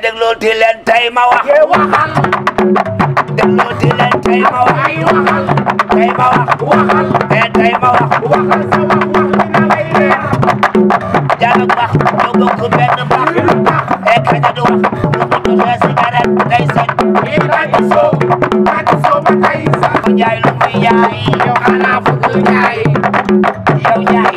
déglooti leen tey ma wax. waxal. déglooti leen tey ma wax. ay waxal. tey ma wax. waxal. tey ma wax. waxal sa wax dina lay leer. Diallo wax ñoo bokk benn baax. kaña du wax lu ko joxee cigarette day set. Bàcc soo ba tey sax. Njaay lu muy jaay. yow xanaa fukk jaay. yow Njaay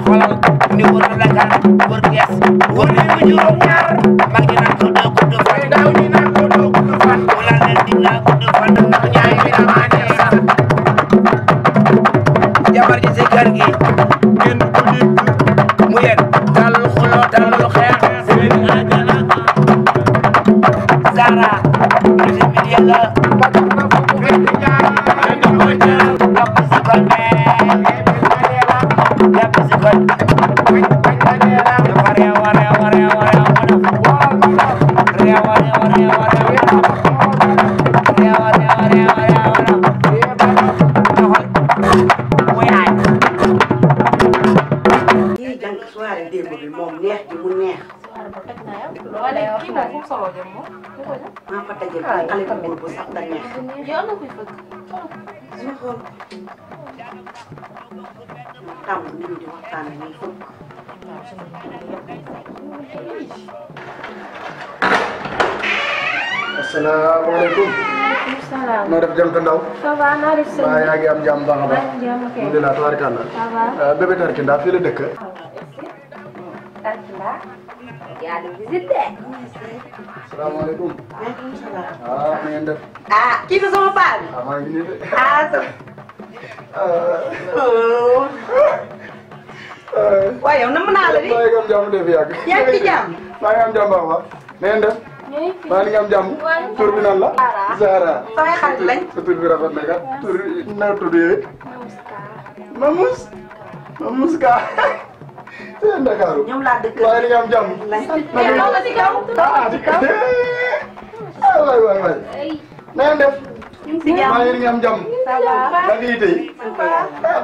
xoolal ni wër la kan wër gees wër li mu juróom ñaar mag ñi naan ko doo gudd fan. ndaw ñi naan ko doo gudd fan. mu naan leen dig naa gudd fan ndax Njaay bi damaa neex sax. jabar ji si kër gi ngeen ko dégg mu yéen talul xuloo talul xeex seen ajana Zara ci mi yàlla parce que fu mu fekk jaar. jàpp si kon jàpp si kon dafa réew a réew a réew a réew mu def réew a réew a réew a réew a réew a réew a réew doxal muy aay. kii jàng soirée démb bi moom neex gi mu neex. wala kii moom fu mu solo jëm moom. maa fa dajale kii xale bu góor bu sax da neex. yow na koy fëgg. ma xool tàmm nit ñi di waxtaan ak ñuy fëgg. asalaamaaleykum. waaleykum salaam. noo def jëm ndaw. ça va naa def sëñ yaa ngi am jàmm baax a baax. jàmm kay. alhamdulilah tabaarkalla. ça va. bébé Tarkinda fii la dëkk. Tarkinda. yaa di visité. asalaamaaleykum. maaleykum salaam. na ngeen def. ah kii bi sama paa bi. maa ngi nii de. waaye yow na mën naa la di. maa ngi am jàmm de fi yàgg. yaa ngi ci jàmm. maa ngi am jàmm baax a baax. na ngeen def. maa ngi am jàmm. tur bi nan la. Zara. samay xarit lañ. sa tur bi rafet na kat. tur na tudd yooyu. Mamus. Mamus Ka. seen Ndakaaru. ñoom laa dëkk. waaye di nga am jàmm. lañ. ci kaw. ci kaw. waay. na ngeen def. ñu ngi si jàmm. maa ngi am jàmm. ça va. na ngi tey.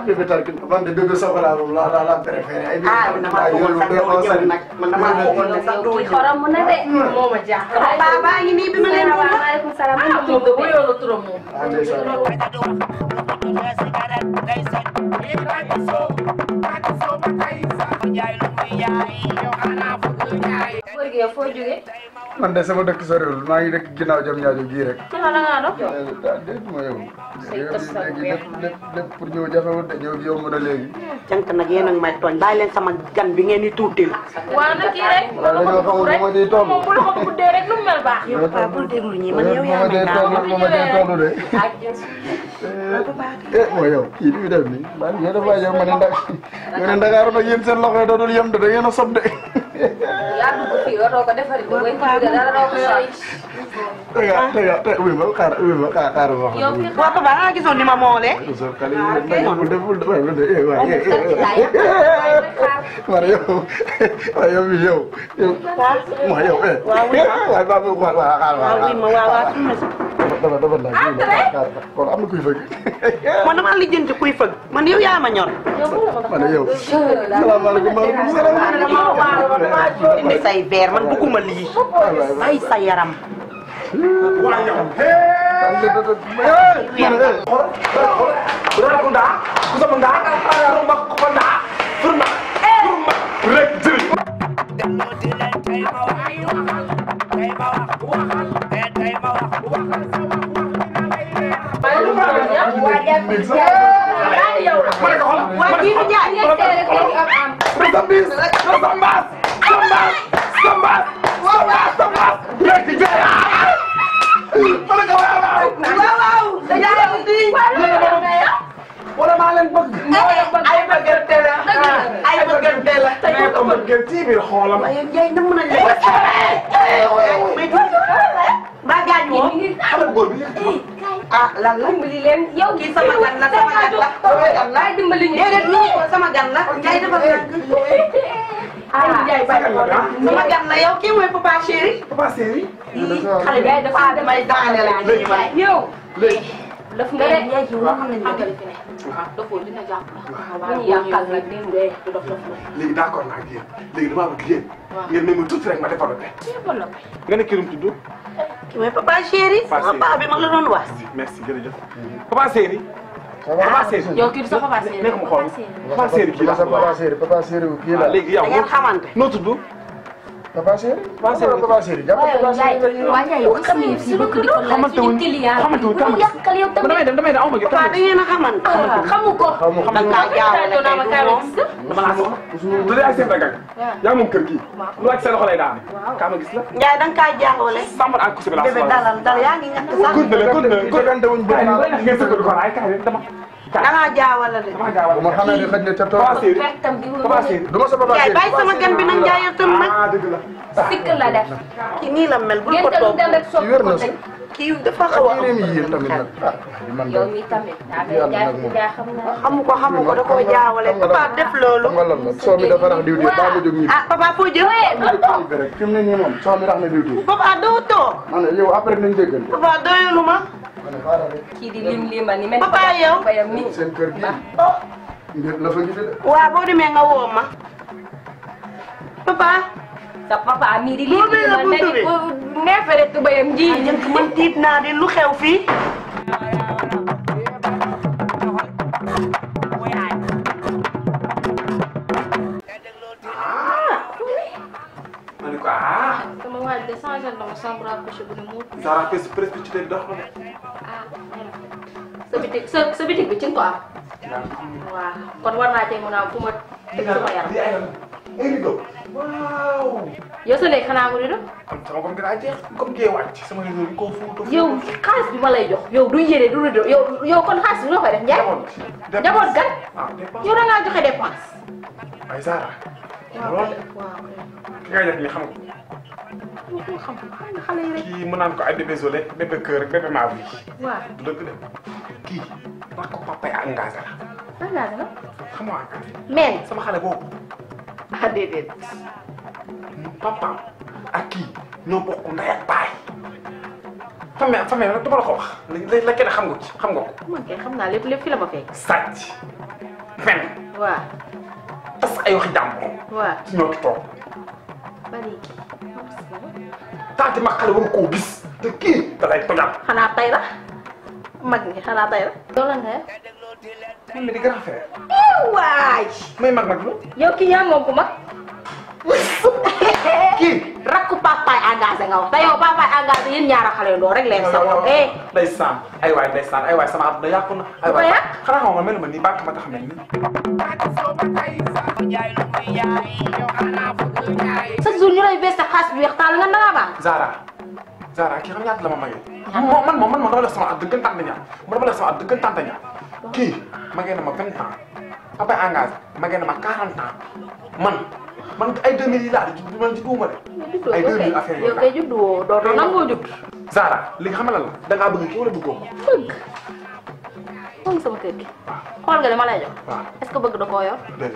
bébé Tarkinda man de bébé Safara moom la préféré. ay bébé damaa bëggoon sax doo jël nag man damaa bëggoon nag sax doo jël. xorom mu ne de. moo ma jaaxal. paa baa ngi nii bi ma leen doon wax. waaleykum salaam. moom de wóyoo la turam moom. ndeysaan. kaña du wax lu ko joxee cigarette day set. Bàcc soo ba tey sax. Njaay lu muy jaay. yow xanaa fukk jaay. góor gi yow foo jógee. man de sama dëkk soriwul maa ngi dëkk ginnaaw jam ñaajo gii rek. ci la ngaa dox. déet ma yow. léegi lépp pour ñëw jafewul de ñëw gi yomb na léegi. jant nag yéen a ngi may tooñ bàyyi leen sama gan bi ngeen di tuutil. waaw nag kii rek. waaw dañoo xamul bu ma ciy toll. moom bu la ko guddee rek nu mu mel baax. yow paa bul déglu ñii man yow yaa ma may dee toll daal. bu ma dee toll de. mooy yow kii bi def nii man yéen a bàyyi yow ma ne Ndakaaru nag yéen seen loxo yi dootul yem de da ngeen a sob de. yaa dugg fii waroo ko defari ba ngay tudd dara doo ko sori. te uy ma xaar wax yow fi waaw papa ah gisoon ni ma moolee. so kali deful waaye yow mi yow waaye ba bu xaar waaw oui ma waaw waaw kon am na kuy fëgg man dama lijjanti kuy fëgg man yow yaa ma ñor. ma ne yow salaamaaleykum maaleykum salaam indi say verre man bëgguma lii. ay sa yaram. déglooti leen tey ma wax. tey ma wax. tey ma wax. waa kii bi Ndiaye. waaw. wala maa leen bëgg. ay bëggante la. ay bëggante la. mais ko bëggee ci biir xoolam. waaye Ndiaye na mën a ba gaañu woo. xale góor bi ah lan la. dimbali leen yow kii sama gan la sama gan la. sama gan la. dimbali ñu. déedéet nii sama gan la. Ndiaye dafa gan. Ndiaye sama gan la yow kii mooy papa chéri. Papa Séri. xale bi dafa damay daaneel ak yow. léegi lëf nga de yaay ci woo xam nañ xam nga li fi ne. dofoo dina jàpp la. bu ñu yàqal nag nii mu dee du dof dof la. léegi d'accord naa ak yéen léegi damaa bëgg yéen. ngeen ne ma tuuti rek ma développé. développé. nga ne kii nu mu tudd. ki mooy papa chéri. papa bi ma la doon wax. merci jërëjëf. Papa Séri. Papa Séri. yow kii du sa papa séeri. nekk mu xool Papa Séri kii la. Papa Séri kii la. léegi yow da ngeen xamante. noo tudd. Papa Séri. Papa Séri Papa Séri jàpp Papa Séri. waa Ndiaye yow xam nga si bëgg di ko laaj xamante wuñ xamante wuñ bu yàqal yow tamit. damay dem aw ma gi. papa da ngeen a xamante. xamu ko. da nga kaa jaawale naa ma kaay ma gis la. dama laa soxla. du dee ak seen ragal. yaa moom kër gii. lu wàcc sa loxo lay daane. kaa ma gis la. Ndiaye da nga kaa jaawale. Samba ak kusi bi laa bébé dalal dal yaa ngi ñàkk sax. Jogante wuñ bëri naa la. ngeen sëkkër ko ay kaay dama. da ngaa jaawale de. dama gaawal. bu ma xamee ne xëj na ca tool. Papa Séri. fektam gi Papa Séri. du ma sa Papa Ndiaye Séri. bàyyi sama gan bi nag Ndiaye yow tam nag. ah dëgg la. sikk la def. ki nii la mel bul ngeen ko te lu toog. dem rek soog wér ko na teg. kii dafa xaw a ak yéen yi yéen tamit nag ah man yow mi tamit. daa ngay jaay xam naa. xamu ko da koo jaawale papa def loolu. xam nga lan la soo mi dafa rax diwtiir baa ma jóg ñibbi. ah papa foo jëm. rek fi mu ne nii moom soo mi rax na diwtiir. papa doo toog. ma ne yow après nañ déggante. papa doyulu ma. ma ne xaaral rek kii di lim ni mel. papa yow. bayam ni. seen kër gi mbir la fa gis de. waaw boo demee nga woo ma. papa. sa papa mii di lim Buntu bi la, ni buntu bi. ko neefere tubayam ji. njëkk man tiit naa di lu xew fii. ma ne ko ah. sama waaj de changé na ma chambre à coucher bu ne mu. Zara précipité bi dox na de. sa bitig bi ci nga ko am. waaw kon war naa cee mën a am fu ma teg sama yaram. lii ay rideau. waaw. yow sa léegi xanaa ko di def. kon sama comme dinaa jeex comme kii wàcc sama rideau bi koo fuutu. yow xaalis bi ma lay jox yow du yére du rideau yow kon xaalis bi nga koy def njaay. njaboot gan. ah dépense. yow da ngaa joxe dépense. ay Zara. waaw ki nga def nii xam nga. xam nga xale yi rek. kii mu naan ko ay bébé Zolé bébé kër ak bébé Mavi. waaw du dëgg de kii wax ko papa yi engagé la. engagé na. xam nga engagé. mais. sama xale boobu. ah déedéet. papa ak kii ñoo bokk ndey ak baay. famille nag dama la ko wax la kenn xam nga ci xam nga ko. man kay xam naa lépp fi la ma fekk. sàcc. fen. waaw. tas ay waxi jàmbur. waaw. ci ñoo ki toog. bari taati ma xale waru koo gis te kii da lay tojal. xanaa tay la. mag ñi xanaa tay la. loolu la nga def. man mi di grand frère. waay. may mag nag lu. yow kii yaa moom ku mag. kii. rakku papaay engagé nga wax te yow papaay engagé yéen ñaara xale ndoo rek leen soxla. ndeysaan ay waay sama àdduna yàqu na. ay waay xanaa xam nga mel ma nii bànq ma tax mel nii. chaque jour ñu lay bees sa xaas bi weex taal nga danga baax. Zara kii xam ñaata la ma magee. man dama def sama at dëggantaan na ñaar dama def sama at dëggantaan na ñaar kii magee na ma 20 ans papa engagé magee na ma 40 ans man ay 2000 yi laa di man ci duuma de. ay 2000 affaire yow kay juddu woo dootoo nangoo judd. Zara li nga xam ne la da ngaa bëgg kii wala bëggoo ko. bëgg. xool sama kër gi. xool nga li ma lay jox. waaw est-ce que bëgg da koo yor. dégg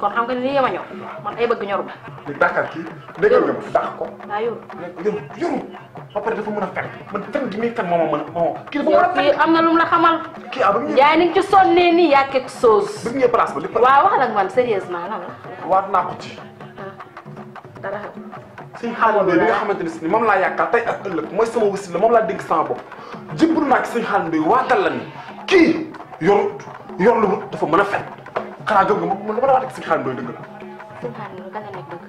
kon xam nga ni lii yema ñor man ay bëgg ñor ba. li dàqal kii déggal nga ma dàq ko. daa yor. yoru ba pare dafa mën a fen man fen gi muy fen moo ma mën a kii dafa mën yow a fen. kii am na lu mu la xamal. kii ah ba ñu jaay ni nga ci sonnee nii yaa quelque chose. bëgg ngeen place ba lépp. waaw wax nag man sérieusement lan la. waat naa ko ci. dara xew. suñu xaalis bi nga xamante ne si moom laa yaakaar tey ak ëllëg mooy sama wasi la moom laa dénk sama bopp jëbbul naa ci suñu xaalis bi waatal la ni kii yor lu dafa mën a fen xanaa gëm nga man dama la wax rek suñu xaalis bi dëgg la. suñu xaalis bi kañ la nekk dëgg.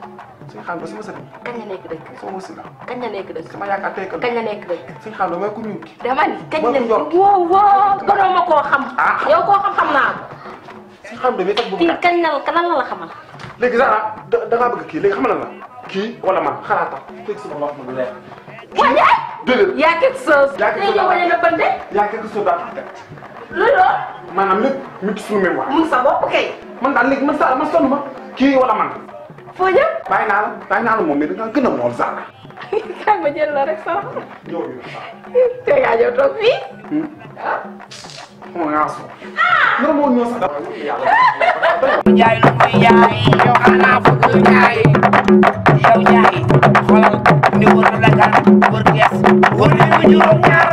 suñu xaalis bi sama sëriñ kañ la nekk dëgg. sama wasi la kañ la nekk dëgg. sama yaakaar tey kañ la nekk dëgg. suñu xaalis bi mooy ku ñuul ki dama ni kañ la yor. woo gënoo ma koo xam. Ah. yow koo xam naa ko. suñu xaalis bi teg bu kii kañ la la xamal. léegi Zara da ngaa bëgg kii léegi xam na la kii wala man xanaa tax fekk suba wax ma lu leer. waaye. déedéet yaa quelque chose. yaa quelque chose yow bañ a bënde. yaa quelque chose daal loolu. maanaam lépp ñu ci suñu mémoire. mun sa bopp kay. man daal léegi man Zara man sonn ma kii wala man. foo jëm. bàyyi naa la moom mais da ngaa gën a mool Zara. kaay ma jël la rek sax. yow te ngaa ñëw toog fii. ah. moo ngaa so. loolu moo ñëw sax. Njaay lu muy jaay yow xanaa bëgg jaay yow jaay xoolal ni wër la gan wër gees wër nañu juróom ñaar